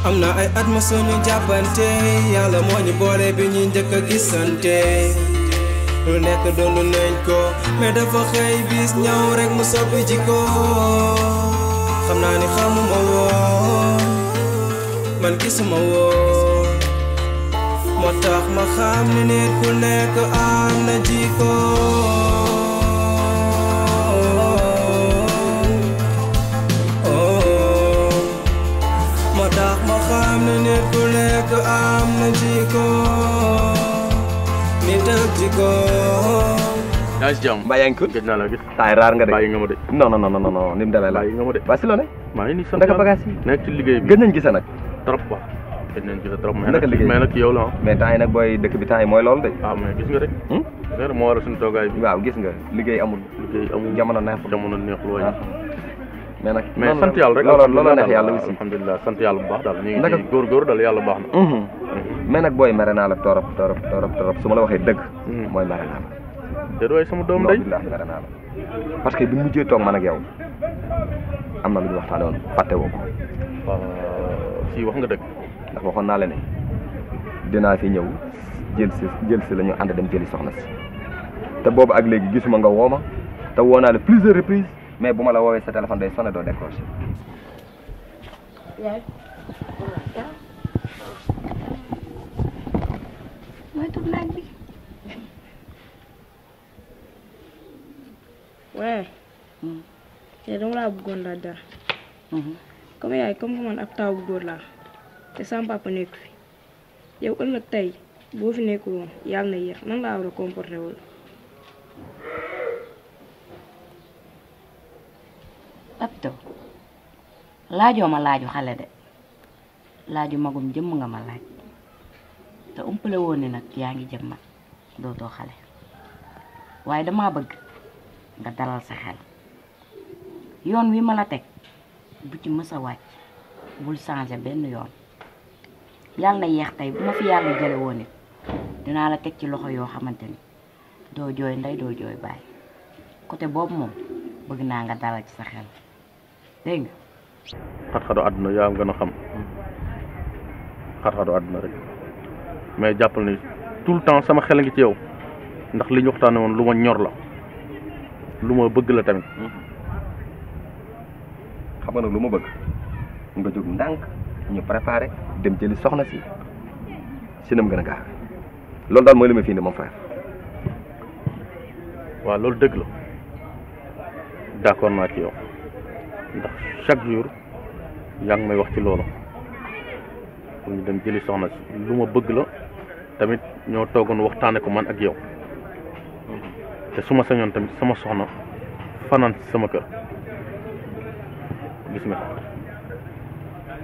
am na ay at ma suñu jàppante yàlla moo ñu boole bi ñuy njëkk a gisante lu nekk doonu nañ ko mais dafa xëy bis ñëw rek mu soppi jikko xam naa ni xamuma woon man gisuma woon moo tax ma xam ni nit ku nekk am na jikko xam ne nit ku nekk am na jikko nit ak jikko. yaa ngi si jàmm. mbaa yaa ngi ko. gëj naa la gis. taay raar nga de. bàyyi nga ma de. non ni mu demee la. bàyyi nga ma de. waa si loo ne. maa ngi nii sant naka bagage yi. nekk ci liggéey bi. gën nañ gisa nag. trop quoi. gën nañ gisa trop. naka liggéey mais nag yow la ah. mais temps yi nag booy dëkk bi temps yi mooy loolu de. ah mais gis nga rek. leer moo war a suñu toogaay bi. waaw gis nga liggéey amul. liggéey amul jamono neexul. jamono neexul waaye. mais nag mais sant yàlla rek. loolu neex yàlla aussi. alhamdulilah sant yàlla bu baax daal ñu ngi ci góorgóor daal yàlla baax na. mais nag booy mere naa la torop su ma la waxee dëgg. mooy mere naa la. déedéet waaye sama doom day. billahi mere naa la parce que bi mu mujjee toog man ak yow am na lu ñu waxtaane woon fàtte woo ko. si wax nga dëgg. ndax waxoon naa la ne dinaa fi ñëw jël si la ñu ànd dem jëli soxna si te boobu ak léegi gisuma nga woo ma te woo naa la plusieurs reprises mais bu ma la woowee sa téléphone day sonné doo décroché. yaay. mooy tub naaj bi. waaye. te dama laa bëggoon laaj dara. comme yaay comme que man ab taw bu góor laa te sama papa nekk fi yow ëllëg tey boo fi nekkul woon yàlla na yéex nan laa war a comporté wul. Papito laajoo ma laaju xale de laaju magum jëmm nga ma laaj te umpale woon ne nag yaa ngi jëm mag dootoo xale waaye dama bëgg nga dalal sa xel yoon wi ma la teg bu ci mës a wàcc bul changé benn yoon yàlla na yeex tey bu ma fi yàlla jële woon it dinaa la teg ci loxo yoo xamante ni doo jooy ndey doo jooy bàyyi côté boobu moom bëgg naa nga dalal ci sa xel dégg nga. xat-xatu àdduna yaa gën a xam xat-xatu àdduna rek mais jàppal ni tout le temps sama xel a ngi ci yow ndax li ñu waxtaane woon lu ma ñor la lu ma bëgg la tamit. xam nga nag lu ma bëgg nga jóg ndànk ñu préparé dem jëli soxna si nam gën a gaaw loolu daal mooy li ma fi indi mon frère. waaw loolu dëgg la d'accord naa ci yow ndax chaque jour yaa ngi may wax ci loolu pour ñu dem jëli soxna si lu ma bëgg la tamit ñoo toogoon waxtaane ko man ak yow te su ma sañoon tamit sama soxna fanaan si sama kër gis nga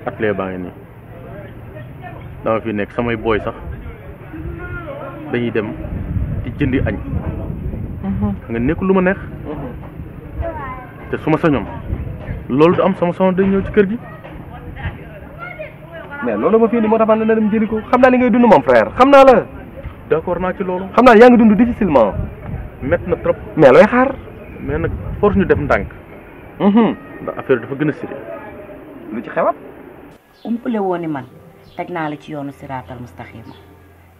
atelier baa ngi nii dama fi nekk samay booy sax dañuy dem di jëndi añ nga nekk lu ma neex te su ma sañoon loolu du am sama soxna day ñëw ci kër gi. mais loolu ma fi indi moo tax man na dem jëli ko xam naa li ngay dund mon frère xam naa la. d'accord naa ci loolu. xam naa yaa ngi dund difficilement. métti na trop. mais looy xaar. mais nag force ñu def ndànk. ndax affaire dafa gën a sérieux. lu ci xewat. umpale woon ni man teg naa la ci yoonu siraatal mustaxima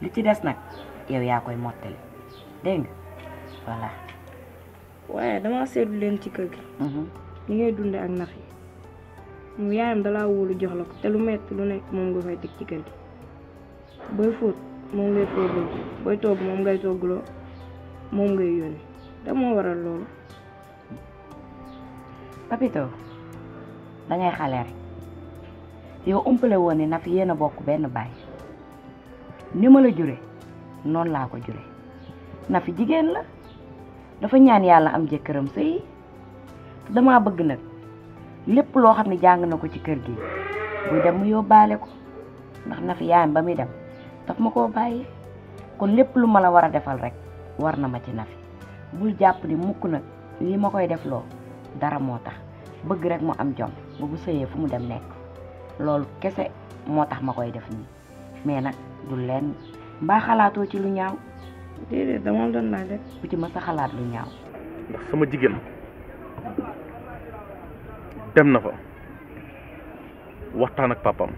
li ci des nag yow yaa koy mottali dégg nga voilà. waaye dama seetlu leen ci kër gi. li ngay dunde ak nax yi mu yaayam dalaa wóolu jox la ko te lu metti lu nekk moom nga koy teg ci kër gi booy fóot moom ngay fóotloo booy togg moom ngay toggloo moom ngay yónni da moo waral loolu. Papito dangay xale rek yow umpale woon ni Nafi yéen a bokk benn baay ni ma la jure noonu laa ko jure Nafi jigéen la dafa ñaan yàlla am jëkkëram sëy damaa bëgg nag lépp loo xam ne jàng na ko ci kër gi buy dem mu yóbbaale ko ndax na fi yaayam ba muy dem daf ma koo bàyyi kon lépp lu ma la war a defal rek war na ma ci na fi bul jàpp ni mukk nag lii ma koy def loo dara moo tax bëgg rek mu am jom ba bu sëyee fu mu dem nekk loolu kese moo tax ma koy def nii mais nag du leen mbaa xalaatoo ci lu ñaaw déedéet dama doon laaj rek. bu ci ma sa xalaat lu ñaaw ndax sama jigéen dem na fa waxtaan ak papam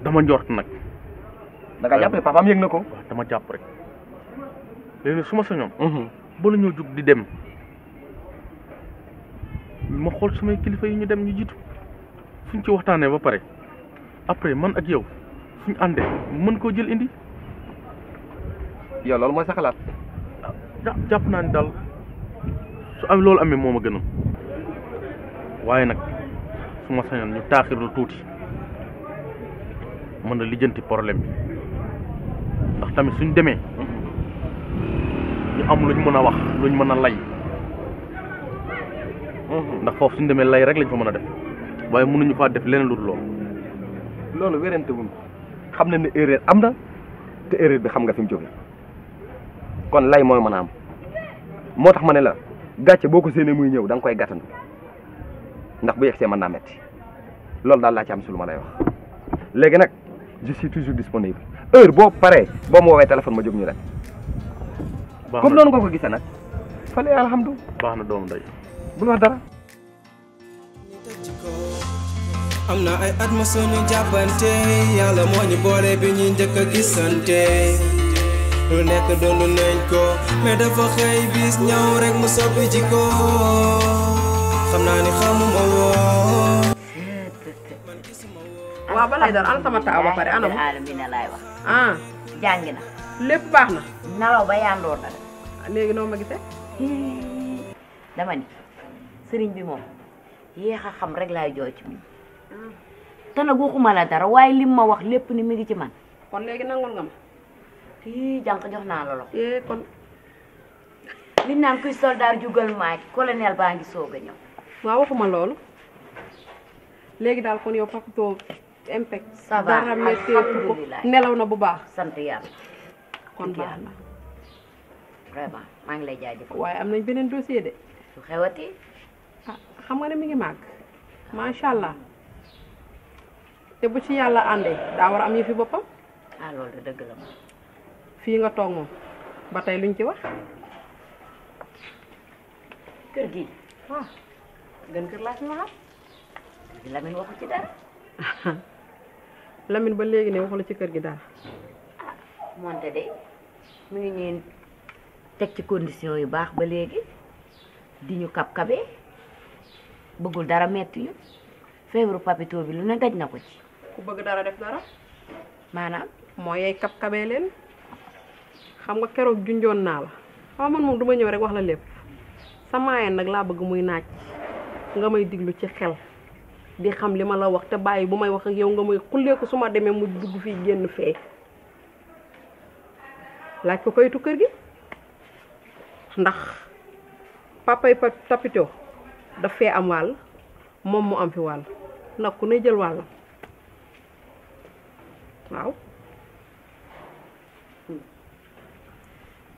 dama njort nag da nga jàpp ne papaam yëg na ko. waaw dama jàpp rek léegi nag su ma sañoon ba la ñoo jug di dem ma xool samay kilifa yi ñu dem ñu jiitu suñ ci waxtaanee ba pare après man ak yow suñ àndee mën koo jël indi yow loolu mooy sa xalaat. jàpp naa ni daal su am loolu amee moo ma gënal waaye nag su ma sañoon ñu taaxirlu tuuti mën na lijjanti problème bi ndax tamit suñ demee ñu am luñ mën a wax luñ mën a lay ndax foofu suñ demee lay rek lañ fa mën a def waaye mënuñu faa def leneen lu dul loolu. loolu wérante wuñ xam na ne erreur am na te erreur bi xam nga fi mu jóge kon lay mooy mën a am moo tax ma ne la gàcce boo ko séenee muy ñëw da nga koy gàttandu ndax bu yegsee mën naa metti loolu daal laa ci am si lu ma lay wax léegi nag je suis toujours disponible heure boo paree boo ma woowee téléphone ma jóg ñu rek comme noonu nga ko gisee nag fale alhamdulilah baax na doomu ndey bul wax dara am na ay at ma sunu jàppante yàlla moo ñu boole bi ñuy njëkk a gisante lu nekk doon nañ ko mais dafa xëy bis ñëw rek mu soppi jikko xam naa ni xamuma woon waaw balay dara ana sama taaw ba pare ana mu alamina laay wax ah jàngi na lépp baax na nalaw ba yandoor na léegi noo ma gisee dama ni sëriñ bi moom yéex a xam rek laay jooy ci moom te nag waxuma la dara waaye lim ma wax lépp ni mi ngi ci man kon léegi nangul nga ma fii jànq jox naa la loxo kon liñ naan kuy soldat jugal maaj colonel baa ngi soog a ñëw waaw waxuma loolu léegi daal kon yow Papito impec ça va dara metteeku ko nelaw na bu baax sant yàlla kon baax na vraiment maa ngi lay jaajëfal waaye am nañ beneen dossier de su xewati ah xam nga ne mi ngi màgg macha allah te bu ci yàlla àndee daa war a am yëfi boppam ah loolu de dëgg la moom fii nga toog moom ba tey luñ ci wax kër gi waaw gën kër laa fi ma xam Lamine waxu ci dara Lamine ba léegi ne waxu la ci kër gi dara moonte de mu ngi ñeen teg ci condition yu baax ba léegi di ñu kab-kabee bëggul dara metti ñu feebaru Papito bi lu ne gaj na ko ci ku bëgg dara def dara maanaam moo yey kab-kabee leen xam nga keroog junjoon naa la waaw man moom du ma ñëw rek wax la lépp samaayeen nag laa bëgg muy naaj nga may diglu ci xel di xam li ma la wax te bàyyi bu may wax ak yow nga may xulleeku su ma demee mu dugg fii génn fee laaj ko kayitu kër gi ndax papay Papito daf fee am wàll moom mu am fi wàll nag ku ne jël wàllam waaw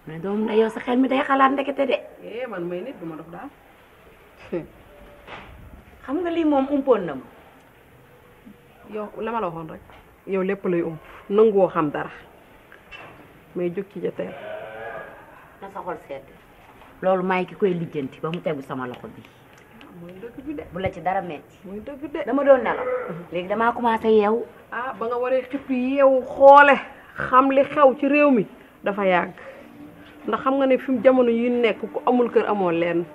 mais doom na yow sa xel mi day xalaat ndekete de man may nit duma dof daal xam nga lii moom umpoon na ma yow la ma la waxoon rek yow lépp lay nanguwoo xam dara may jóg ci joteel na sa xol sedd loolu maay ki koy lijjanti ba mu tegu sama loxo bi mooy dëgg bi de bu la ci dara metti mooy dëgg de dama doon nelaw léegi damaa commencé yeewu ba nga waree xippi yeewu xoole xam li xew ci réew mi dafa yàgg ndax xam nga ne fi mu jamono yi nekk ku amul kër amoo leen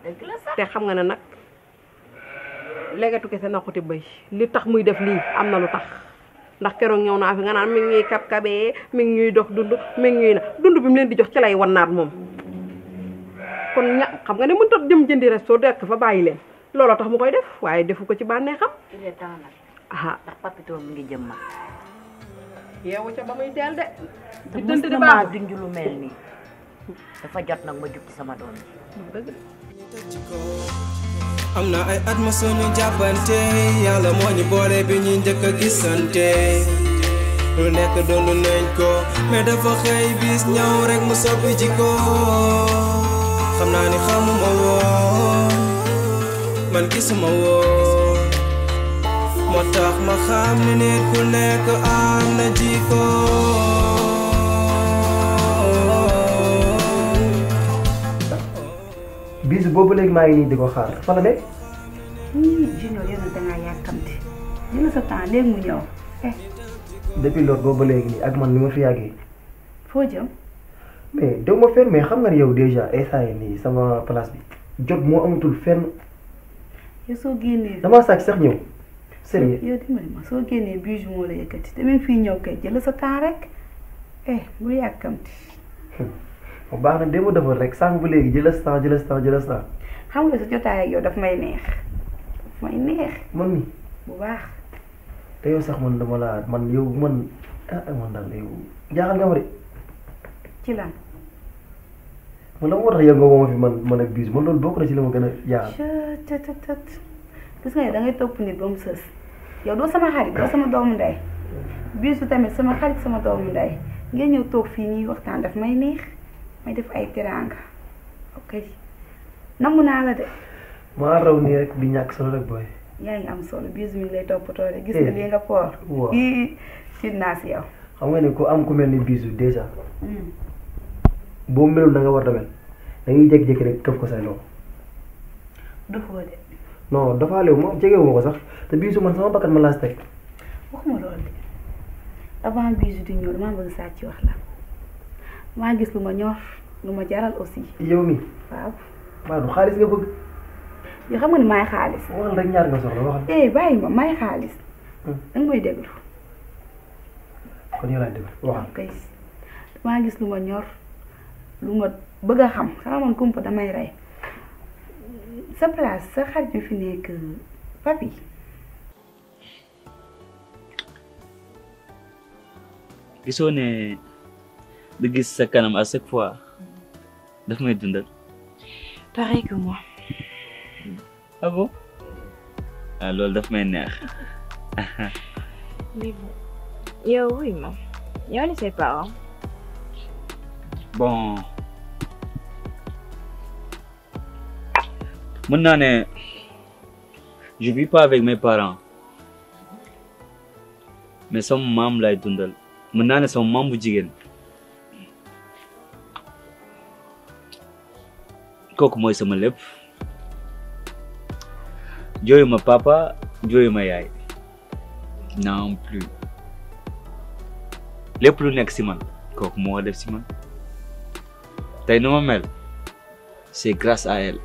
dëgg la sax te xam nga ne nag legetu kese naxuti bëy li tax muy def lii am na lu tax ndax keroog ñëw naa fi nga naan mi ngi ñuy kab-kabee mi ngi ñuy dox dund mi ngi ñuy na dund bi mu leen di jox ci lay wannaat moom kon xam nga ne mënut a dem jëndi resto dekk fa bàyyi leen looloo tax mu koy def waaye defu ko ci bànnee xam il est temps nag ndax Papito mu ngi jëm mag yeewu ca ba muy teel de te mës na maa dunj lu mel nii dafa jot nag ma jug ci sama doom dëgg am na ay at ma sunu jàppante yàlla moo ñu boole bi ñuy njëkk a gisante lu nekk doon nañ ko mais dafa xëy bis ñëw rek mu soppi jikko xam naa ni xamuma woon man gisuma woon moo tax ma xam ni nit ku nekk am na jikko bis boobu léegi maa ngi nii di ko xaar fa la nekk. Junior yow nag dangaa yàkkamti jël sa temps léegi mu ñëw depuis loolu boobu léegi nii ak man ni ma fi yàggee. foo jëm. mais dew ma fenn mais xam nga ne yow déjà instant yii nii sama place bi jot moo amatul fenn. yow soo génnee. damaa sàcc sax ñëw. sérieux yow dimbali ma soo génnee bijou moo la yëkkati te même fii ñëw kay jël sa temps rek bul yàkkamti. bu baax na démb defal rek sànq bu léegi jëlas temps. xam nga sa jotaay ak yow daf may neex man mi bu baax. te yow sax man dama laa man yow man man daal yow jaaxal nga ma de. ci lan. man la moo tax yow nga woo ma fi man ak biis man loolu bokk na ci li ma gën a jaaxal. gis nga da ngay topp nit ba mu sës yow doo sama xarit doo sama doomu ndey biisu tamit sama xarit sama doomu ndey ngeen ñëw toog fii ñuy waxtaan daf may neex may def ay teraanga ok namu naa la de. maa raw nii rek di ñàkk solo rek booy. yaa ngi am solo biisu mi ngi lay toppatoo de gis nga lii nga poor. waaw tiit naa si yow. xam nga ne ku am ku mel ni biisu déjà. boo melul da nga war a mel da ngay jékki-jékki rek këf ko say loxo. dofoo de. non dafaalewu ma jegewu ma ko sax te biisu man sama bakkat ma laas teg. waxuma loolu de avant biisu di ñëw damaa bëgg saa ci wax la maa gis lu ma ñor lu ma jaral aussi. yow mi waaw. waaw du xaalis nga bëgg. yoo xam nga ni maay xaalis. waxal rek ñaar nga soxla waxal. bàyyi ma maay xaalis. danga may déglu. kon yow laay déglu waxal. kay damaa gis lu ma ñor lu ma bëgg a xam xanaa man kumpa damay rey sa place sa xarit bi fi nekk papi. gisoo ne di gis sa kanam à chaque fois daf may dundal. pareil que moi. ah bon loolu daf may neex. mais bon yow wuy ma yow ni ses parents. bon mën naa ne je vis pas avec mes parents mais sama maam lay dundal mën naa ne sama maam bu jigéen kooku mooy sama lépp jooyu ma papa jooyu ma yaay non plus lépp lu nekk si man kooku moo def si man tey nu ma mel c'est grâce à elle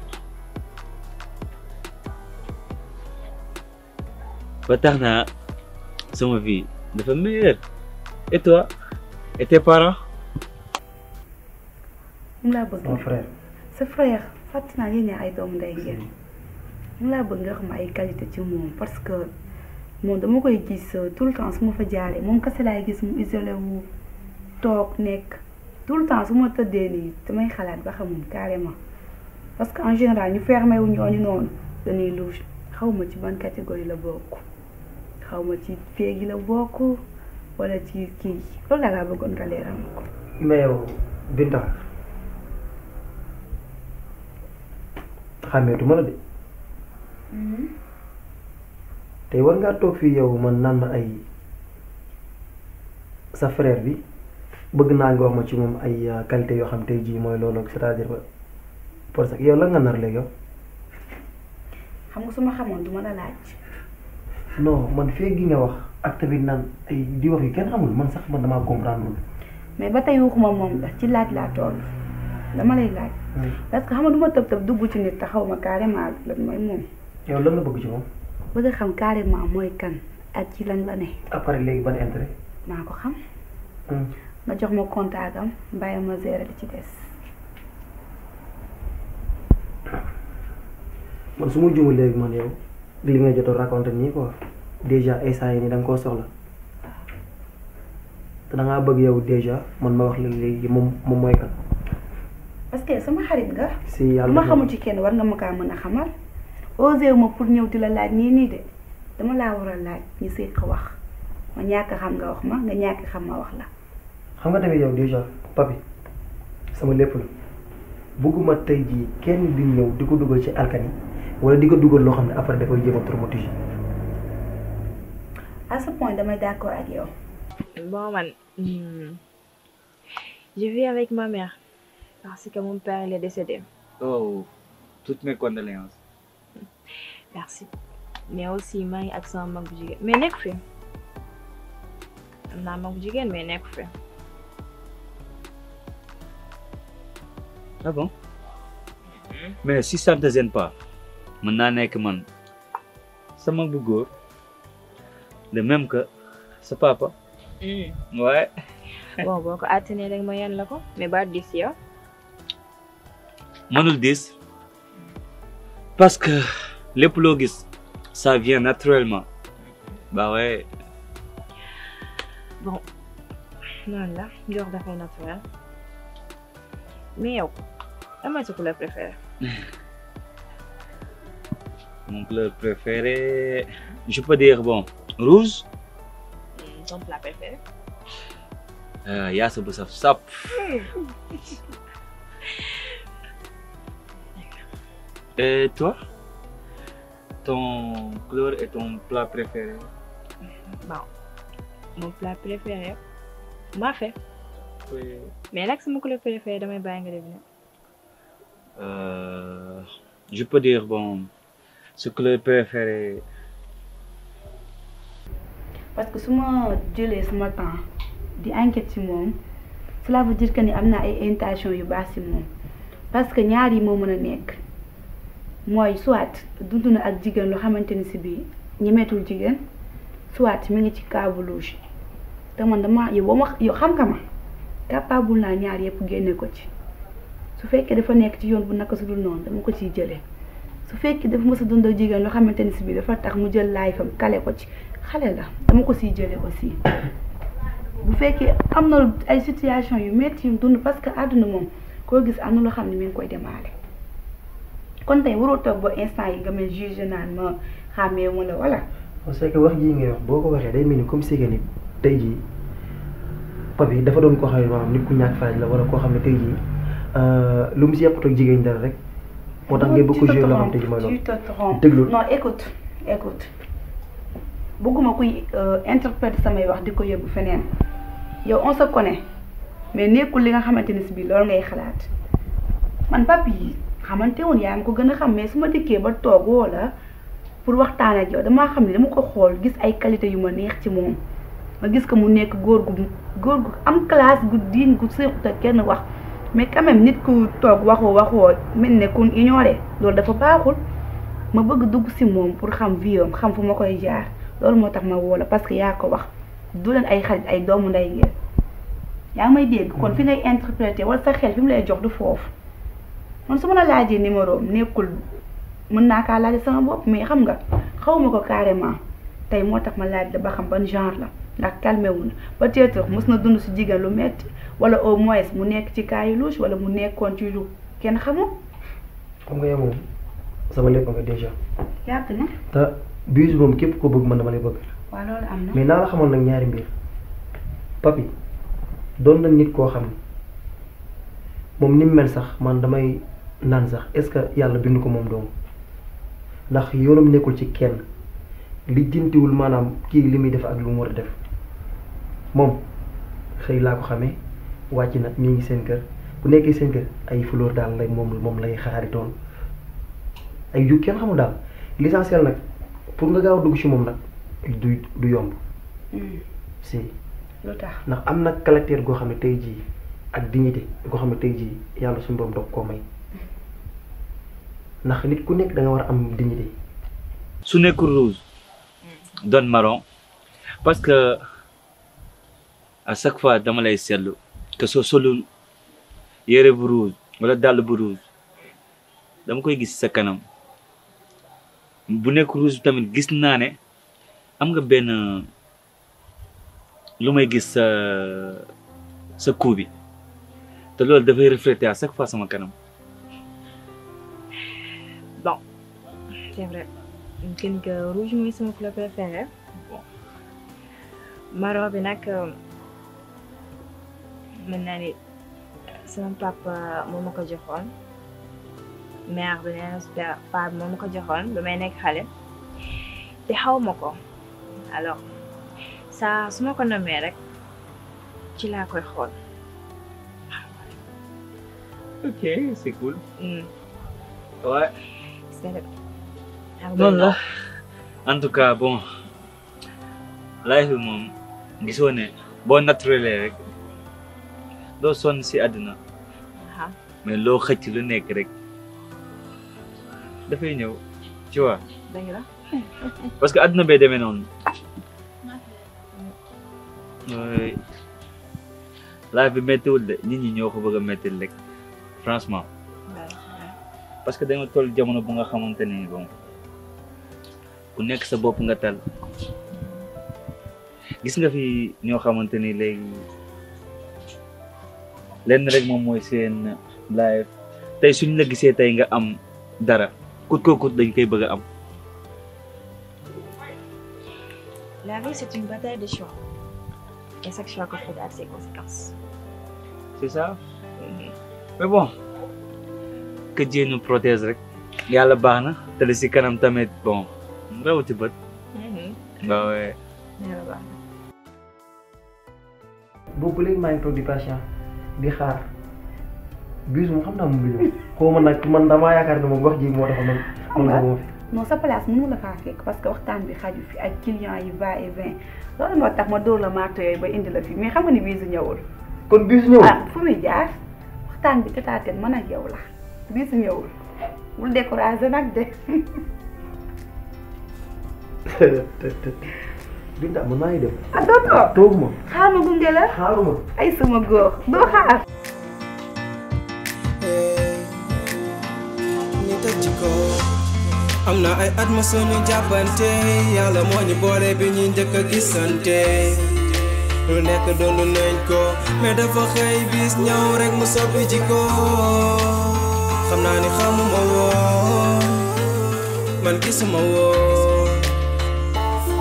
ba tax na sama vie dafa meilleure. Et toi et tes parents. mu laa bëgg mon frère. sa frère fàttali naa yéen ñaar ay doomu ndey ngeen mu laa bëgg nga xam ay qualité ci moom parce que moom dama koy gis tout le temps su ma fa jaaree moom kese laay gis mu isolé wu toog nekk tout le temps su ma tëddee nii damay xalaat ba xamul carrément parce que en général ñu fermé wu ñooñu noonu dañuy louche xaw ma ci ban catégorie la bokk xaw ma ci féeg yi la bokk wala ci kii loolu laa bëggoon nga leeral ma ko. mais yow Binta xàmmeetu ma la de. tey war ngaa toog fii yow man naan ma ay sa frère bi bëgg naa nga wax ma ci moom ay qualité yoo xam tey jii mooy loolu c'est-à-dire ba parce que yow la nga nar léegi yow. xam nga su ma xamoon du ma la laaj. non man feeg gi nga wax ak tamit naan ay di wax yu kenn xamul man sax man damaa comprendre. mais ba tey waxuma moom la ci laaj laa toll dama lay laaj. parce que xam nga du ma tëb dugg ci nit te xaw ma carrément lan mooy moom. yow lan nga bëgg ci moom. bëgg a xam carrément mooy kan ak ci lan la ne. après léegi ban intérêt. naa ko xam. nga jox ma contact am bàyyi ma gérer li ci des. man su ma jumul léegi man yow li nga jot a raconté nii quoi déjà instant yi nii da nga koo soxla te da ngaa bëgg yow déjà man ma wax la léegi moom mooy kan. parce que sama xarit nga. si lu yàlla ma xamul ci kenn war nga ma kaa mën a xamal. osé wu ma pour ñëw di la laaj nii de dama laa war a laaj ñu séq wax ma ñàkk xam nga wax ma nga ñàkk xam ma wax la. xam nga tamit yow déjà papi sama lépp la bëgguma tey jii kenn di ñëw di ko dugal ci alkani wala di ko dugal loo xam ne après dafay jéem a traumatiser. à ce point damay d'accord ak yow. Bon, man, je vis avec ma mère parce que mon père il est décédé. Oh, toutes mes condoléances. Merci. Mais aussi, maa ngi ak sama mag bu jigéen mais nekk fi am naa mag bu jigéen mais nekk fi. Ah bon? Mais si ça ne te gêne pas, mën naa nekk man sa mag bu góor de même que sa papa. Ouais. Bon, boo ko atténé rek ma yan la ko mais ba dis yow. Mënul dis parce que lépp loo gis ça vient naturellement. Bah ouais. Bon, noonu la jox dafay naturel mais yow lan mooy sa couleur préférée? Mon couleur préféré, je peux dire bon, rouge. Ton plat préféré? Yaasa bu saf sap. Et toi? Ton couleur et ton plat préféré? Bon, mon plat préféré mafé. Oui. Mais nag sama couleur préférée damay bàyyi nga deviner. Je peux dire bon, ce couleur préféré. parce que su ma jëlee sama temps di enquête ci moom cela veut dire que ni am na ay intention yu baax ci moom parce que ñaar yi moo mën a nekk mooy soit dund na ak jigéen lu xamante ni ci bii ñemeetul jigéen soit mi ngi ci cave louche te man dama yow xam nga ma capable naa ñaar yëpp génne ko ci su fekkee dafa nekk ci yoon bu naka su dul noonu dama ko ciy jëlee su fekkee dafa mës a dund ak jigéen lu xamante ni ci bii dafa tax mu jël laay fam kale ko ci xale la dama ko siy jëlee aussi bu fekkee am na ay situation yu métti yu dund parce que àdduna moom koo gis am na loo xam ne mi ngi koy demaale kon tey waroo toog ba instant yi nga may juge naan ma xàmmee wala voilà. parce que wax jii ngay wax boo ko waxee day mel ni comme si que ni tey jii papi dafa doon koo xam ne maanaam nit ku ñàkk faaj la wala koo xam ne tey jii lu mu si yàppatoo ak jigéen dara rek moo tax ngay bëgg ko jouer loo xam tey jii mooy loolu. déglu non écoute bëgguma kuy interpréter samay wax di ko yóbbu feneen yow on se connaît mais nekkul li nga xamante ni si biir loolu ngay xalaat man papi yi xamante woon yaa ma ko gën a xam mais su ma dikkee ba toog wala pour waxtaan ak yow damaa xam ne dama ko xool gis ay qualité yu ma neex ci moom ma gis ko mu nekk góor gu am classe gu diin gu séqut ak kenn wax mais quand même nit ku toog waxoo mel ne ku ignoré loolu dafa baaxul ma bëgg dugg si moom pour xam vie am xam fu ma koy jaar loolu moo tax ma woo la parce que yaa ko wax du leen ay xarit ay doomu nday ngeen yaa ngi may dégg kon fi ngay interpréter wala sa xel fi mu lay jox du foofu man su ma la laajee numéro nekkul mën naa kaa laaj sama bopp mais xam nga xaw ma ko carrément tey moo tax ma laaj la ba xam ban genre la ndax calmé wu na peut-être mës na dund si jigéen lu metti wala au moins mu nekk ci kaayu louche wala mu nekkoon ci lu kenn xamul. xam nga yow moom sama lépp nga déjà. yàgg na. te bisu moom képp ko bëgg man dama lay bëgg. waaw loolu am na. mais naa la xamoon nag ñaari mbir papi doon na nit koo xam ne moom ni mu mel sax man damay naan sax est-ce que yàlla bind ko moom doomu ndax yoonam nekkul ci kenn lijjantiwul maanaam kii li muy def ak lu mu war a def moom xëy laa ko xamee wàcc na mi ngi seen kër bu nekkee seen kër ay fleur daal lay moom lay xaaritoon ay jug kenn xamul daal l'essentiel nag pour nga gaaw dugg ci moom nag du yomb. si lu tax ndax am na caractère goo xam ne tey jii ak dignité goo xam ne tey jii yàlla suñu borom doog koo may ndax nit ku nekk da nga war a am dignité. su nekkul rouge doon marron parce que à chaque fois dama lay seetlu que soo solul yére bu rouge wala dàll bu rouge dama koy gis sa kanam bu nekk rouge tamit gis naa ne am nga benn lu may gis sa cou bi te loolu dafay refléter à chaque fois sama kanam. Bon, c'est vrai. Gën nga rouge mooy sama couleur préférée. Bon. Marron bi nag mën naa ni sama papa moo ma ko joxoon. Mère bi nee na papa moo ma ko joxoon ba may nekk xale. Te xaw ma ko. Alors saa su ma ko nommee rek ci laa koy xool. Ok, c'est cool. Ouais. C'est vrai. noonu la en tout cas bon life bi moom gisoo ne boo naturel rek doo sonn si àdduna mais loo xëcc lu nekk rek dafay ñëw tu vois. dëgg la. parce que àdduna bee demee noonu. life bi méttiwul de nit ñi ñoo ko bëgg a méttil rek franchement. parce que da nga toll jamono bu nga xamante ni bon. ku nekk sa bopp nga tal gis nga fi ñoo xamante ni léegi lenn rek moom mooy seen life tey suñ la gisee tey nga am dara kut ko kut dañ koy bëgg a am. La vie c'est une bataille de choix et chaque choix que tu fais a ses conséquences. C'est ça. Mais bon que Dieu nous protège rek yàlla baax na te li si kanam tamit bon. rawati bët. waaw waaye. boobu léegi maa ngi toog di patient di xaar bis moom xam naa moom du ñëw xaw ma nag man damaa yaakaar ne moom wax ji moo tax man nga ko fi. non sa place mënu la faa fekk parce que waxtaan bi xaju fi ak clients yi va et vient loolu moo tax ma dóor la marto yooyu ba indi la fi mais xam nga ni bisu ñëwul. kon bisu ñëwul. ah fu muy jaar waxtaan bi tête à tête man ak yow la bisu ñëwul bul découragé nag de. Binta man maa ngi dem. ah doo toog tooguma. xaar ma gunge la. xaaruma. ay sama góor doo xaar. ñu tëj ci ko am na ay at ma suñu jàppante yàlla moo ñu boole bi ñuy njëkk a gisante lu nekk doon nañ ko mais dafa xëy bis ñëw rek mu soppi ci ko xam naa ni xamuma woon man gisuma woon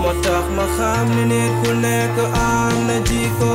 moo tax ma xam ni nit ku nekk am na jikko